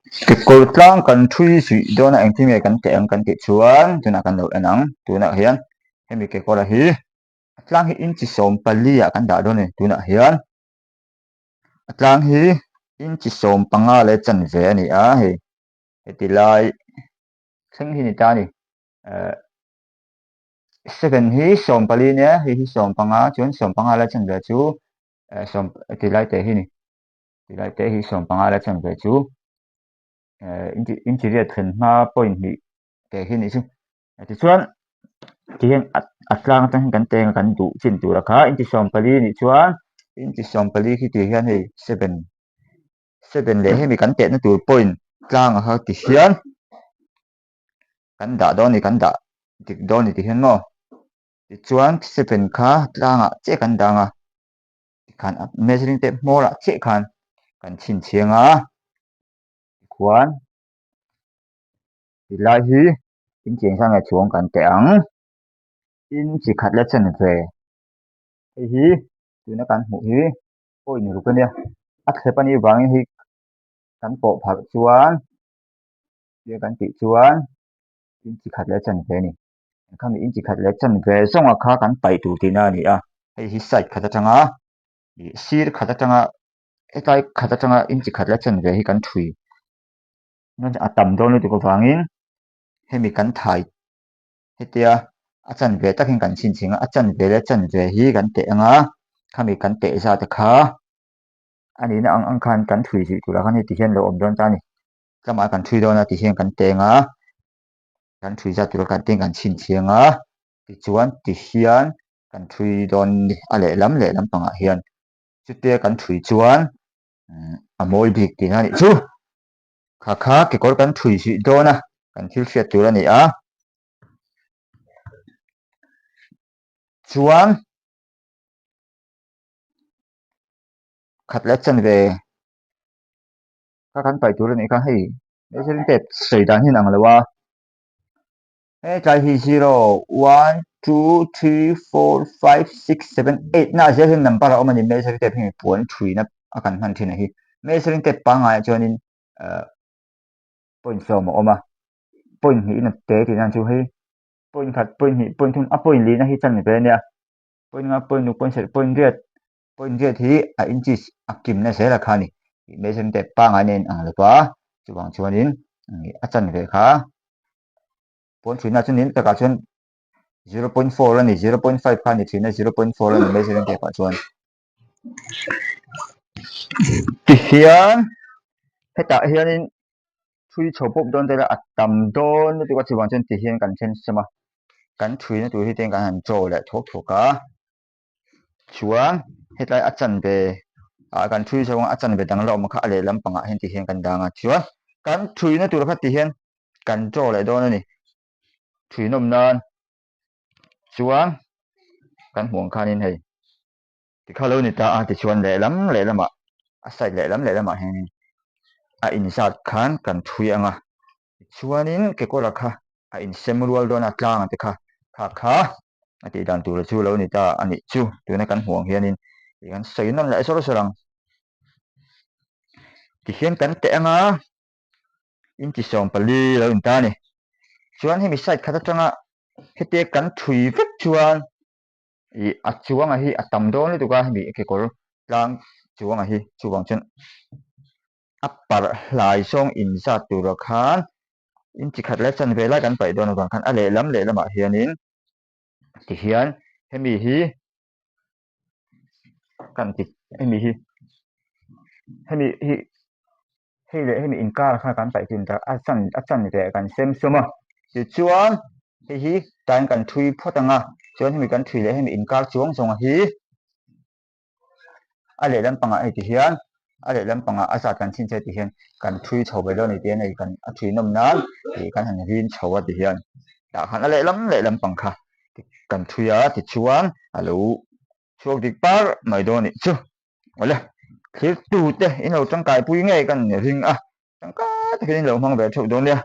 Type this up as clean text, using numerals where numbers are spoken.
Kekawr tlang kan thui suih dawn a engtin nge kan teh ang kan tih chuan tunah kan lo en ang tunah hian hemi kekawr hi a tlang hi inchi 14 ah kan dah dawn a ni tunah hian a tlang hi inchi 15 leh chanve a ni a hei heti lai thleng hi ni ta a ni eh seven hi 14 nia hei hi 15 chuan 15 leh chanve chu eh sawm ti lai te hi ni. Tilai te hi 15 la chen ve chu eh inchi riat thlen hma point hnih te hi ni chu. Tichuan tihian a tlang atang hian kan teng a kan duh chin tur a kha inchi 14 nih chuan inchi 14 khi ti hian hei seven seven leh hemi kan tehna tur point tlang a kha ti hian kan dah dawn a ni kan dah dik dawn a ni ti hian maw tichuan seven kha tlangah chiah kan dang a. Tikhan a measuring tape hmawr ah chiah khan kan chhinchhiang a tikhuan tilai hi inchi engzah nge chhuang kan teh ang inchi khat la chen ve hei hi tuna kan hmuh hi point ruk ania a thlep anih vangin hei kan pawh pharh chuan tia kan tih chuan inchi khat la chen ve a ni. Khami inchi khat leh chanve zawnga kha kan paih tur tihna a ni a, hei hi side khat atanga ih sir khat atanga hetlai khat atanga inchi khat leh chanve hi kan thui a tam dawn lutuk avangin hemi kan thai hetia a chanve tak hian kan chhinchhing a, a chanve leh chanve hi kan teh anga khami kan teh zat kha a nihna ang ang khan kan thui zui turah khan heti hian lo awm dawn ta a ni, tlangah kan thui dawn a ti hian kan teng a. Kan thui zat tur khan tin kan chhinchhiang a, tichuan ti hian kan thui dawn ni a lehlam lehlam pangah hian chutia kan thui chuan a mawi bik tihna a nih chu. Kha kha kekawr kan thui suih dawn a, kan thil hriat tur a ni a. Chuan khat leh chanve kha kan paih tur a nih kha hei measuring tape sawi dan hi a inang lo a hetlai hi zero one two three four five six seven eight na zel hian number a awm a ni measuring tape hi puan thuina a kan hman thin a hi measuring tape pangngai ah chuanin ah point sawm a awm a point hnih in a te tih nan chu hei point khat point hnih point thum a point lihna hi chanve a nia point nga point ruk point sarih point riat Point riat hi a inches a kimna zel a kha a ni. Tih measuring tape pangngai nen ang lo a, chuvang chuanin a chanve kha pawn chhuina chu nin takah chuan 0.4 a ni, 0.5 kha a ni thin a, 0.4 a ni measuring tape ah chuan. Tihian hetah hianin thui chho pawp dawn te la a tam dawn lutuk a, chuvang chuan tihian kan then sem a, kan thuina tur hi te kan han draw leh thuak thuak a. Chuan hetlai a chanve ah kan thui zawng a chanve dang la awm kha a lehlam pangah hian ti hian kan dang a chuan kan thuina tur kha ti hian kan draw leh dawn a ni thui nawm nan chuan kan hmuh ang khanin hei tikha lo ni ta a tichuan lehlam lehlamah a side lehlam lehlamah hianin a inzat khan kan thui ang a Tichuanin kekawra kha a insem rual dawn a, tlang te kha kha kha a tih dan tur chu lo ni ta a nih chu. Tuna kan hmuh ang hianin tih kan sawi nawn leh sawr sawr ang. Tihian kan teh anga inti 14 lo in ta a ni. Chuan hemi side khat atanga hetia kan thui vek chuan ih a chuanga hi a tam dawn lutuk a hemi kekawr tlang chuanga hi chuvang chuan a parh hlai zawng inzat turah khan inchi khat leh chanve lai kan paih dawn avang khan a lehlam lehlamah hianin tihian hemi hi kan ti hemi hi hemi hi hei leh hemi inkar kha kan paih chin a chan a chanve kan sem sum a tichuan hei hi tain kan thui phawt ang a chuan hemi kan thui leh hemi inkar chuang zawng hi a lehlam pangah hei ti hian a lehlam pangah a zat kan chhinchhe ti hian kan thui chho ve dawn a ni tih a nei kan a thui nawm nan tih kan han rin chho a ti hian tah khan a lehlam lehlam pang kha kan thui a tichuan a lo chhuak dik par mai dawn a nih chu awle thlir tute in lo tangkai pui ngei kan ring a tangkai takin in lo hmang ve theuh dawn nia.